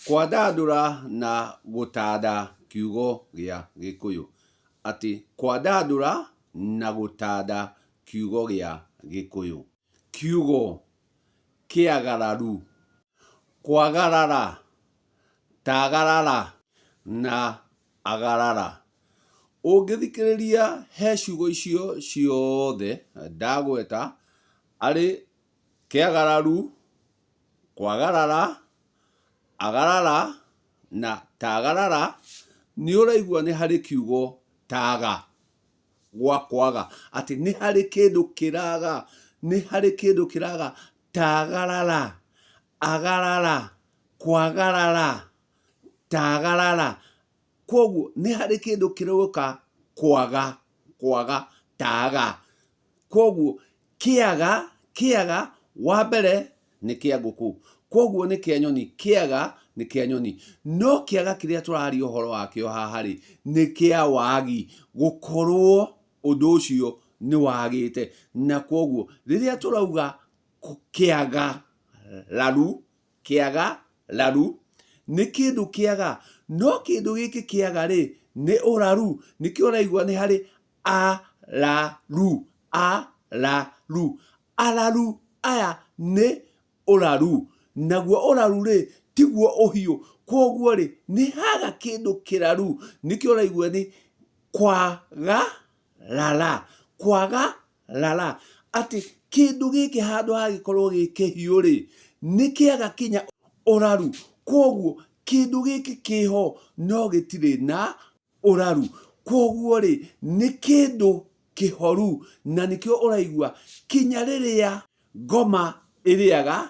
Kwandandũra na gũtanda kiugo gĩa Gĩkũyũ. Atĩ kwandandũra na gũtanda kiugo gĩa Gĩkũyũ. Kiugo kĩagararu, kwagarara, tagarara na agarara. Ũngĩthikĩrĩria he ciugo icio ciothe ndagweta arĩ kĩagararu, kwagarara, agarara na tagarara, nĩ ũraigua nĩ harĩ kiugo taga gwa kwaga, atĩ nĩ harĩ kĩndũ kĩraga, nĩ harĩ kĩndũ kĩraga, tagarara, agarara, kwagarara, tagarara. Kwoguo nĩ harĩ kĩndũ kĩroka kwaga, kwaga, taga. Kwoguo kĩaga, kĩaga, wa mbere nĩ kĩa ngũkũ. Kwoguo nĩ kĩa nyoni, kĩaga nĩ kĩa nyoni. No kĩaga kĩrĩa tũraria ũhoro wakĩo haha rĩ, nĩ kĩa wagi, gũkorwo ũndũ ũcio nĩ wagĩte. Na kwoguo rĩrĩa tũrauga kĩaga raru, Kĩaga, raru, nĩ kĩndũ kĩaga, no kĩndũ gĩkĩ kĩaga rĩ, nĩ ũraru, nĩkĩo ũraigua nĩ harĩ a ra ru, a ra ru. Araru aya nĩ ũraru, naguo ũraru rĩ, tiguo ũhiũ, kwoguo rĩ, nĩ haga kĩndũ kĩraru, nĩkĩo ũraigua nĩ kwaga rara, kwaga Rara, atĩ kĩndũ gĩkĩ handũ ha gĩkorwo gĩ kĩhiũ rĩ, nĩ kĩaga kinya ũraru. Kwoguo kĩndũ gĩkĩ kĩho no gĩtirĩ na ũraru. Kwoguo rĩ, nĩ kĩndũ kĩhoru na nĩkĩo ũraigua kinya rĩrĩa ngoma ĩrĩaga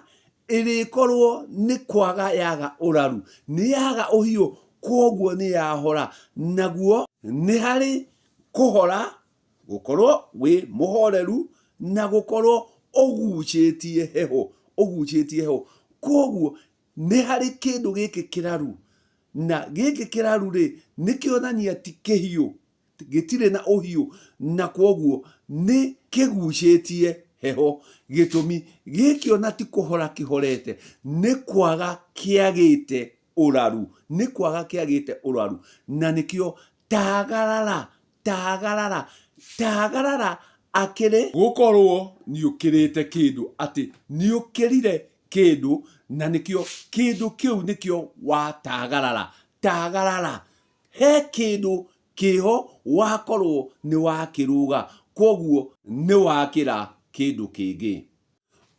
ĩrĩkorwo nĩ kwaga yaga ũraru, nĩ yaga ũhiũ, kwoguo nĩ yahora. Naguo nĩ harĩ kũhora Gũkorwo wĩ mũhoreru na gũkorwo ũgucĩtie heho, ũgucĩtie heho. Kwoguo nĩ harĩ kĩndũ gĩkĩ kĩraru, na gĩkĩ kĩraru rĩ, nĩ kĩonania ti kĩhiũ, gĩtirĩ na ũhiũ, na kwoguo nĩ kĩgucĩtie heho. Gĩtũmi, gĩkĩ ona ti kũhora kĩhorete, nĩ kwaga kĩagĩte ũraru, nĩ kwaga kĩagĩte ũraru, na nĩkĩo tagarara Tagarara, tagarara akĩrĩ. Gũkorwo nĩũkĩrĩte kĩndũ, atĩ nĩũkĩrire kĩndũ na nĩkĩo kĩndũ kĩu nĩkĩo watagarara. Tagarara, he kĩndũ kĩho wakorwo nĩwakĩrũga, kwoguo nĩwakĩra kĩndũ kĩngĩ.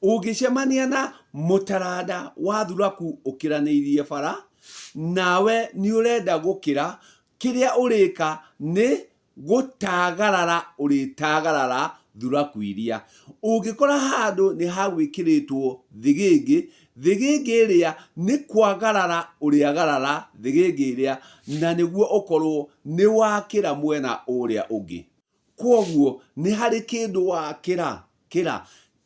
Ũngĩcemania na mũtaranda wa thuraku ũkĩranĩirie bara, nawe nĩũrenda gũkĩra, kĩrĩa ũrĩka nĩ gũtagarara ũrĩtagarara thuraku iria. Ũngĩkora handũ nĩ hagwĩkĩrĩtwo thĩgĩngĩ, thĩgĩngĩ ĩrĩa nĩ kwagarara ũrĩagarara thĩgĩngĩ ĩrĩa na nĩguo ũkorwo nĩ wakĩra mwena ũrĩa ũngĩ. Kwoguo nĩ harĩ kĩndũ wakĩra, kĩra,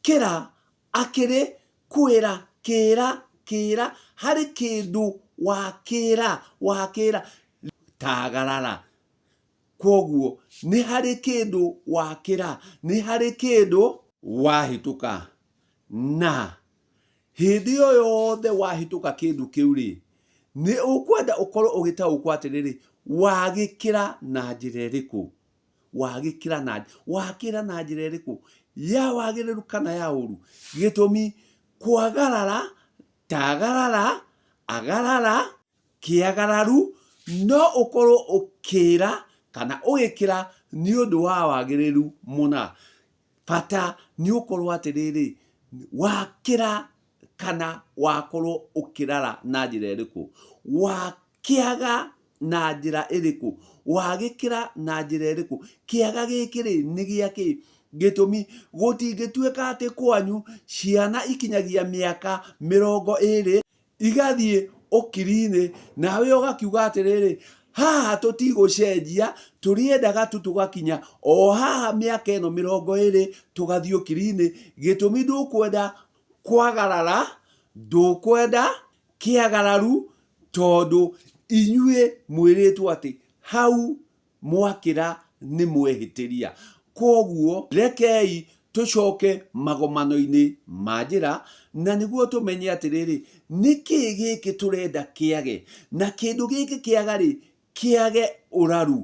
kĩra, akĩrĩ, kwĩra, kĩra, kĩra, harĩ kĩndũ wakĩra, wakĩra, tagarara. Kwoguo nĩ harĩ kĩndũ wakĩra, nĩ harĩ kĩndũ wahĩtũka. Na hĩndĩ ĩyo yothe wahĩtũka kĩndũ kĩu rĩ, nĩ ũkwenda ũkorwo ũgĩtaũkwo atĩrĩrĩ, wagĩkĩra na njĩra ĩrĩkũ? Wagĩkĩra na wakĩra na njĩra ĩrĩkũ? Ya wagĩrĩru kana ya ũru? Gĩtũmi, kwagarara, tagarara, agarara, kĩagararu, no ũkorwo ũkĩra kana ũgĩkĩra nĩ ũndũ wa wagĩrĩru mũna. Bata nĩ ũkorwo atĩrĩrĩ, wakĩra kana wakorwo ũkĩrara na njĩra ĩrĩkũ? Wakĩaga na njĩra ĩrĩkũ? Wagĩkĩra na njĩra ĩrĩkũ? Kĩaga gĩkĩ rĩ, nĩ gĩa kĩ? Gĩtũmi, gũtingĩtuĩka atĩ kwanyu ciana ikinyagia mĩaka 20 igathiĩ ũkiri-inĩ, nawe ũgakiuga atĩrĩrĩ, haha tũtigũcenjia, tũrĩendaga tu tũgakinya o haha mĩaka ĩno 20 tũgathiĩ ũkiri-inĩ, gĩtũmi ndũkwenda kwagarara, ndũkwenda kĩagararu, tondũ inyuĩ mwĩrĩtwo atĩ hau mwakĩra nĩ mwehĩtĩria. Kwoguo rekei Tũcoke magomano-inĩ ma njĩra, na nĩguo tũmenye atĩrĩrĩ, nĩ kĩĩ gĩkĩ tũrenda kĩage, na kĩndũ gĩkĩ kĩaga-rĩ, kĩage ũraru,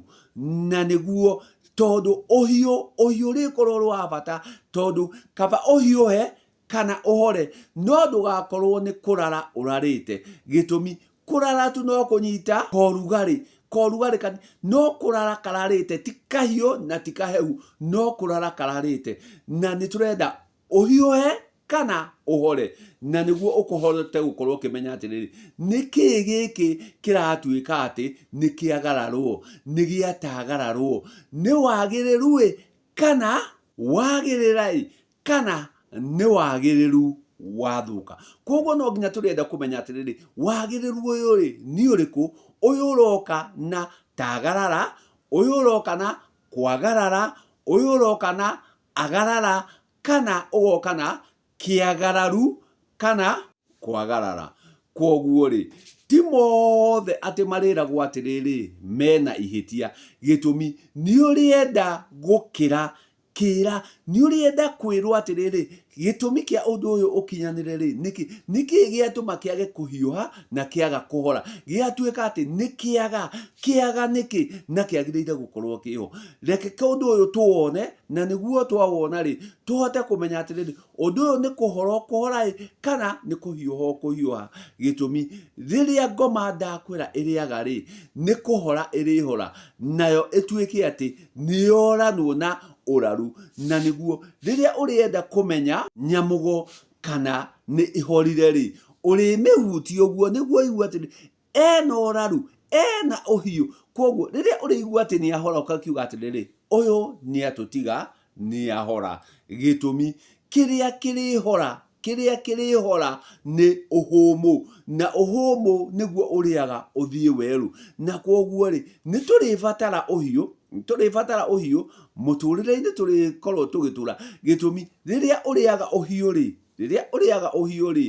na nĩguo tondũ ũhiũ, ũhiũ ũrĩkorwo ũrĩ wa bata, tondũ kaba ũhiũhe kana ũhore, no ndũgakorwo nĩ kũrara ũrarĩte. Gĩtũmi, kũrara tu no kũnyita korugarĩ, korugarĩ kani, no kũrara kararĩte, ti kahiũ na ti kahehu, no kũrara kararĩte. Na nĩ tũrenda ũhiũhe kana ũhore, na nĩguo ũkũhote gũkorwo ũkĩmenya atĩrĩrĩ, nĩ kĩĩ gĩkĩ kĩratuĩka atĩ nĩ kĩagararwo, nĩ gĩatagararwo, nĩ wagĩrĩru-ĩ kana wagĩrĩra-ĩ kana nĩ wagĩrĩru wathũka. Koguo no nginya tũrenda kũmenya atĩrĩrĩ, wagĩrĩru ũyũ rĩ nĩ ũrĩkũ, ũyũ ũroka na tagarara, ũyũ ũroka na kwagarara, ũyũ ũroka na agarara, kana ũgoka na kĩagararu kana kwagarara. Kwoguo rĩ, ti mothe atĩ marĩragwo atĩrĩrĩ mena ihĩtia, gĩtũmi nĩ ũrĩenda gũkĩra Kĩĩra, nĩ ũrĩenda kwĩrwo atĩrĩrĩ, gĩtũmi kĩa ũndũ ũyũ ũkinyanĩre rĩ, nĩkĩ? Nĩkĩ gĩatũma kĩage kũhiũha na kĩaga kũhora? Gĩatuĩka atĩ nĩ kĩaga. Kĩaga nĩkĩ? Na kĩagĩrĩire gũkorwo kĩho. Reke ũndũ ũyũ tũwone, na nĩguo twawona rĩ, tũhote kũmenya atĩrĩrĩ, ũndũ ũyũ nĩ kũhora ũkũhora ĩ, kana nĩ kũhiũha ũkũhiũha. Gĩtũmi, rĩrĩa ngoma ndakwĩra ĩrĩaga rĩ, nĩ kũhora ĩrĩhora, nayo ĩtuĩke atĩ nĩyoranwo na ũraru, na nĩguo rĩrĩa ũrĩenda kũmenya nyamũgo kana nĩ ĩhorire-rĩ, ũrĩmĩhutia ũguo nĩguo ũigue atĩ ena ũraru, ena ũhiũ. Kwoguo rĩrĩa ũrĩigua atĩ nĩ ahora ũkakiuga atĩrĩrĩ, ũyũ nĩ atũtiga, nĩ ahora. Gĩtũmi, kĩrĩa kĩrĩhora Kĩrĩa kĩrĩhora nĩ ũhũmũ, na ũhũmũ nĩguo ũrĩaga ũthiĩ werũ. Na kwoguo-rĩ, nĩ tũrĩbatara ũhiũ, nĩ tũrĩbatara ũhiũ mũtũrĩre-inĩ tũrĩkorwo tũgĩtũra. Gĩtũmi, rĩrĩa ũrĩaga ũhiũ-rĩ, rĩrĩa ũrĩaga ũhiũ-rĩ,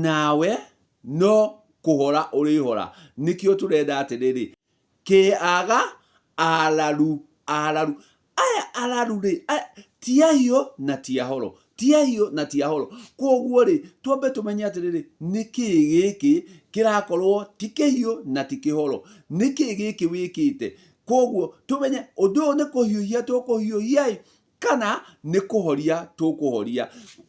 nawe no kũhora ũrĩhora. Nĩkĩo tũrenda atĩrĩrĩ, kĩaga araru, araru. Aya araru-rĩ, ti ahiũ na ti ahoro, ti ahiũ na ti ahoro. Kwoguo-rĩ, twambe tũmenye atĩrĩrĩ, nĩ kĩĩ gĩkĩ kĩrakorwo ti kĩhiũ na ti kĩhoro? Nĩ kĩĩ gĩkĩ wĩkĩte? Kwoguo tũmenye ũndũ ũyũ nĩ kũhiũhia tũkũhiũhia-ĩ, kana nĩ kũhoria tũkũhoria.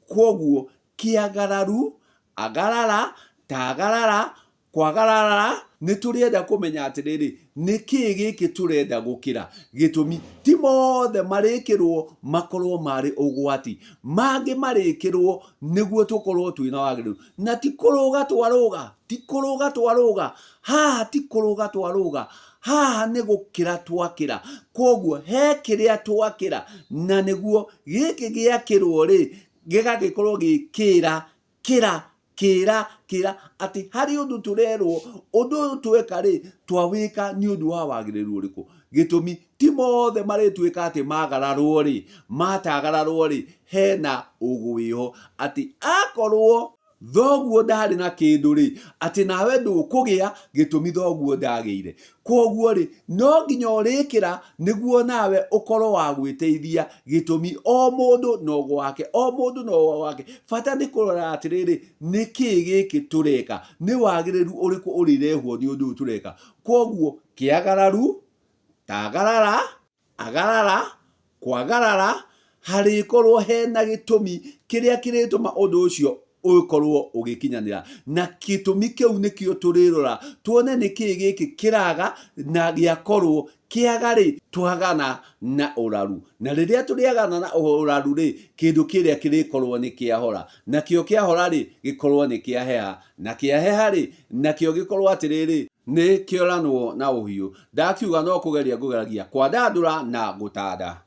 Kwoguo kĩagararu, agarara, tagarara, Kwagarara, nĩ tũrĩenda kũmenya atĩrĩrĩ, nĩ kĩĩ gĩkĩ tũrenda gũkĩra? Gĩtũmi, ti mothe marĩkĩrwo makorwo marĩ ũgwati. Mangĩ marĩkĩrwo nĩguo tũkorwo twĩna wagĩrĩru. Na ti kũrũga twarũga, ti kũrũga twarũga, haha ti kũrũga twarũga, haha nĩ gũkĩra twakĩra. Kwoguo he kĩrĩa twakĩra, na nĩguo gĩkĩ gĩakĩrwo rĩ, gĩgagĩkorwo gĩ kĩra kĩra kĩra kĩra atĩ harĩ ũndũ tũrerwo ũndũ ũyũ tweka rĩ twawĩka nĩ ũndũ wa wagĩrĩru ũrĩkũ gĩtũmi ti mothe marĩtuĩka atĩ magararwo rĩ matagararwo rĩ hena ũgũ wĩho atĩ akorwo thoguo ndarĩ na kĩndũ rĩ atĩ nawe ndũkũgĩa gĩtũmi thoguo ndagĩire Kwoguo rĩ, no nginya ũrĩkĩra nĩguo nawe ũkorwo wa gwĩteithia. Gĩtũmi o mũndũ na ũgo wake, o mũndũ na ũgo wake. Bata nĩ kũrora atĩrĩrĩ, nĩ kĩĩ gĩkĩ tũreka? Nĩ wagĩrĩru ũrĩkũ ũrĩrehwo nĩ ũndũ ũyũ tũreka? Kwoguo kĩagararu, tagarara, Agarara, kwagarara, harĩkorwo hena gĩtũmi kĩrĩa kĩrĩtũma ũndũ ũcio ũkorwo ũgĩkinyanĩra. Na gĩtũmi kĩu nĩkĩo tũrĩrora tuone nĩkĩĩ gĩkĩ kĩraga na gĩakorwo kĩaga rĩ, twagana na ũraru. Na rĩrĩa tũrĩagana na ũraru rĩ, kĩndũ kĩrĩa kĩrĩkorwo nĩ kĩahora. Nakĩo kĩahora rĩ, gĩkorwo nĩ kĩaheha. Na kĩaheha rĩ, nakĩo gĩkorwo atĩrĩrĩ, Nĩ kĩoranwo na ũhiũ. Ndakiuga no kũgeria ngũgeragia kwandandũra na gũtanda.